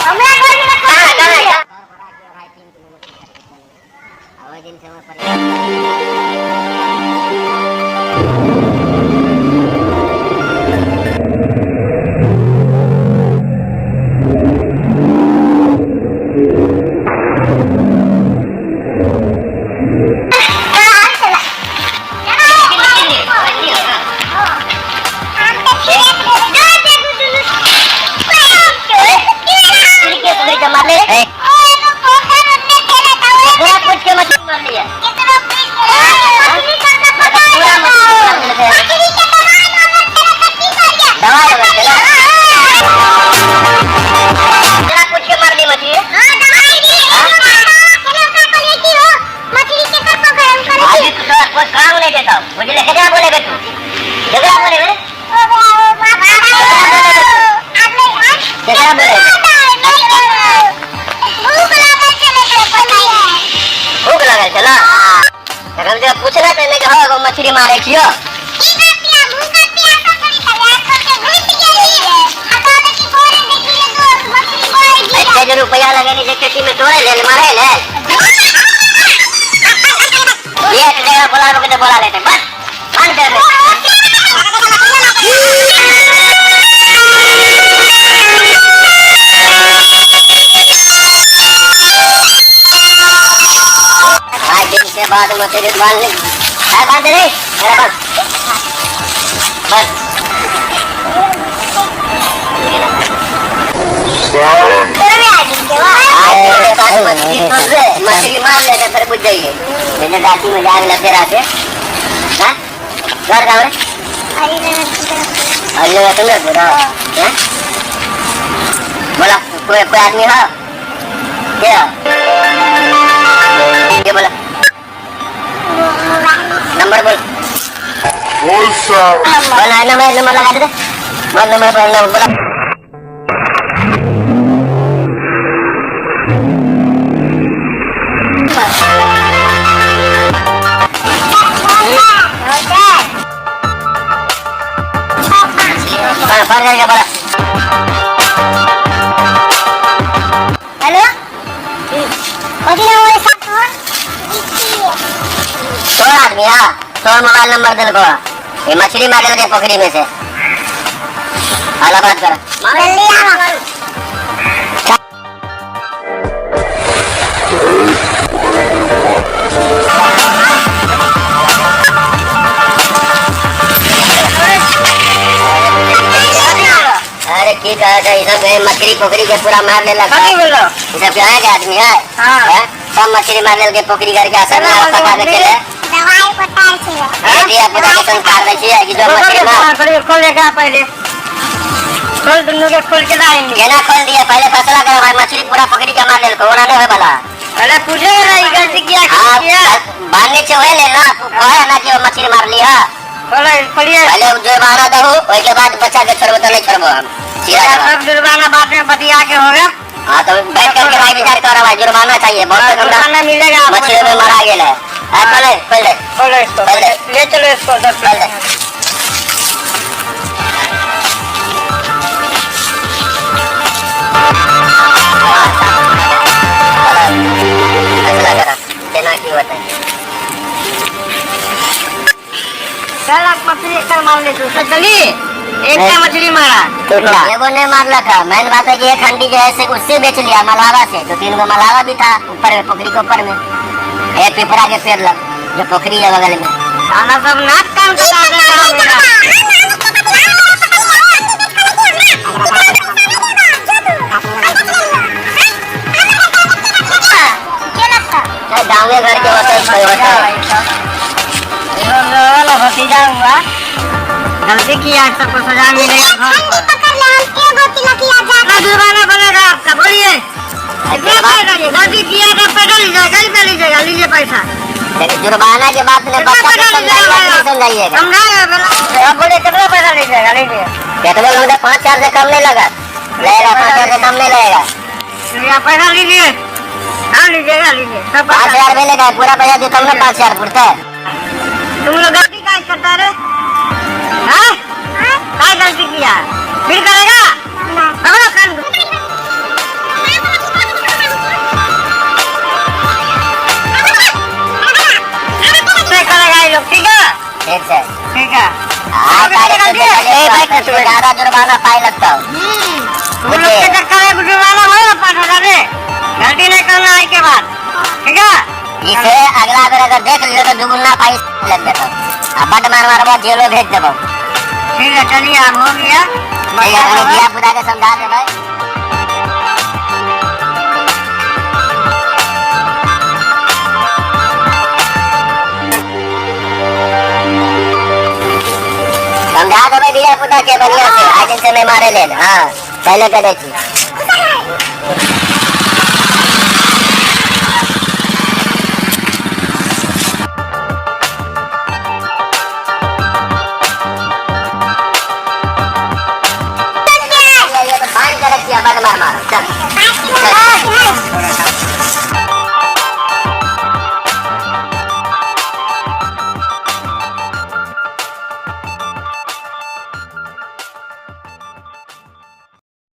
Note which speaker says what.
Speaker 1: हमरा घर में
Speaker 2: कहाँ कहाँ ओहि दिन से हमर परिवार पूरा पूछ के मछली मार लिया। दवा लगा चला पूरा पूछ के मार ली मछली। आज तो तोरा कोई काम नहीं देता बुझले। केकरा बोलेगा तू? केकरा बोलेगा? केकरा बोलेगा? भूख लागल छला तखन जब पूछना त नहि कि हँ एगो मछली मारै छियौ। एते जे रुपया लगेने छै खेती में तोड़े लेल मारे लेल एक जगह बोलाबे के तऽ बोला लेते बस बंद कर दे। आज दिन के बाद मछली बांध ले। है बांध रे मेरा बस बस। आज दिन के बाद मछली तोड़ दे, मछली मार लेते फिर बुझ जाइए। जैसे दाती में जाग लगे राते हाँ घर गाँव रे अरे ये सुंदर बोला हैं बोला कोई कोई आदमी है क्या ये बोला नंबर बोल बोला नंबर नंबर लगा दे बोल नंबर बोल नंबर बोला। हाँ फोन करके बोला।
Speaker 1: हेलो
Speaker 2: तोर आदमी हाँ तोर मोबाइल नंबर दिल को ये मछली मारे के पोखरी में से हाला बात कर।
Speaker 1: जल्दी आओ।
Speaker 2: अरे की कहे छै, ई सब मछली पोखरी के पूरा मार लेलक।
Speaker 3: कथी बोललो?
Speaker 2: ई सब के के आदमी है।
Speaker 3: हाँ।
Speaker 2: हैं? सब मछली मार लेल के पोखरी करके असर में पका दे के
Speaker 1: दवाई पताल छै।
Speaker 2: अरे दिया पुता के संस्कार दै छियै कि जो मछली मार
Speaker 3: खोल खोल लेगा पहले खोल दुनू के खोल के लाएंगे।
Speaker 2: केना खोल दिया? पहले फैसला करो भाई, मछली पूरा पोखरी के मार लेल को ओना नहीं होय वाला।
Speaker 3: पहले पूछेगा ना ई गलती किया कि
Speaker 2: हाँ
Speaker 3: किया।
Speaker 2: बांधने छै ओहे लेल ना, कहे ना कि वो मछली मार ली है।
Speaker 3: खोलो खोलिए।
Speaker 2: पहले जुर्माना दहु ओहि के बाद बच्चा के छोड़बो तो नहीं छोड़बो हम। सीधा जवाब।
Speaker 3: सब जुर्माना बाद में बतिया के होगा।
Speaker 2: हाँ तो बैठ करके भाई विचार करो भाई, जुर्माना चाहिए बहुत
Speaker 3: हाँ,
Speaker 2: हमरा
Speaker 3: जुर्माना मिलेगा आपको।
Speaker 2: मछली में मारा गेल है। हाँ, खोले खोल दे।
Speaker 3: खोलो इसको।
Speaker 2: खोल दे।
Speaker 3: ले चलो इसको 10
Speaker 2: खोल दे। फैसला करा केना की होतै।
Speaker 3: चल आप मछली एक मार ले तू चली एक मछली मारा
Speaker 2: एगो नहीं मारलक है। मेन बात है कि एक हंडी जो है से उससे बेच लिया मलावा से, तो 3 गो मलावा भी था ऊपर में पोखरी के ऊपर में, एक पिपरा के पेड़ लग जो पोखरी है बगल में।
Speaker 3: साला सब नाक कान कटा देगा मेरा।
Speaker 2: गाँव घर के होते हैं, कोई होता है।
Speaker 3: भतीजा हुआ गलती किया, सबको सजा मिलेगा। घर पर जुर्माना बनेगा आपका। बोलिए गलती किया तो पैसा लीजिएगा, कहीं पे लीजिएगा, लीजिए पैसा।
Speaker 2: जुर्माना के बात में बच्चा को समझाइएगा नहीं समझाइएगा?
Speaker 3: समझाइएगा। बोलिए कितना पैसा लीजिएगा, लीजिए।
Speaker 2: कितना लोग 5,000 से कम नहीं लगा लगेगा, 5,000 से कम नहीं लगेगा।
Speaker 3: पैसा लीजिए। हाँ लीजिएगा लीजिए सब
Speaker 2: 5,000 मिलेगा, पूरा पैसा दे तब ना 5,000 पुरता है।
Speaker 3: तुम लोग गलती क्या करता रे? हाँ क्या गलती किया? फिर करेगा? पकड़ो कान को।
Speaker 2: ठीक छै।
Speaker 3: ठीक है।
Speaker 2: हाँ,
Speaker 3: गलती है।
Speaker 2: ए, भाई, ज्यादा जुर्माना पाई लगता हो।
Speaker 3: तुम लोग के चक्कर में जुर्माना होगा 5,000 रे। गलती नहीं करना है के बाद, ठीक है?
Speaker 2: इसे अगला बेर अगर देख लियो तो दुगुना पाई लग जाता। आ बड मार मारबो, जेलो भेज देबो।
Speaker 3: ठीक है, चलिए अब हो गया।
Speaker 2: ठीक है, हमें धिया पुता के समझा दे भाई। समझा देबै धिया पुता के बढ़िया से, आइ दिन से नहीं मारे लेल। हाँ, पहले कह दै छी।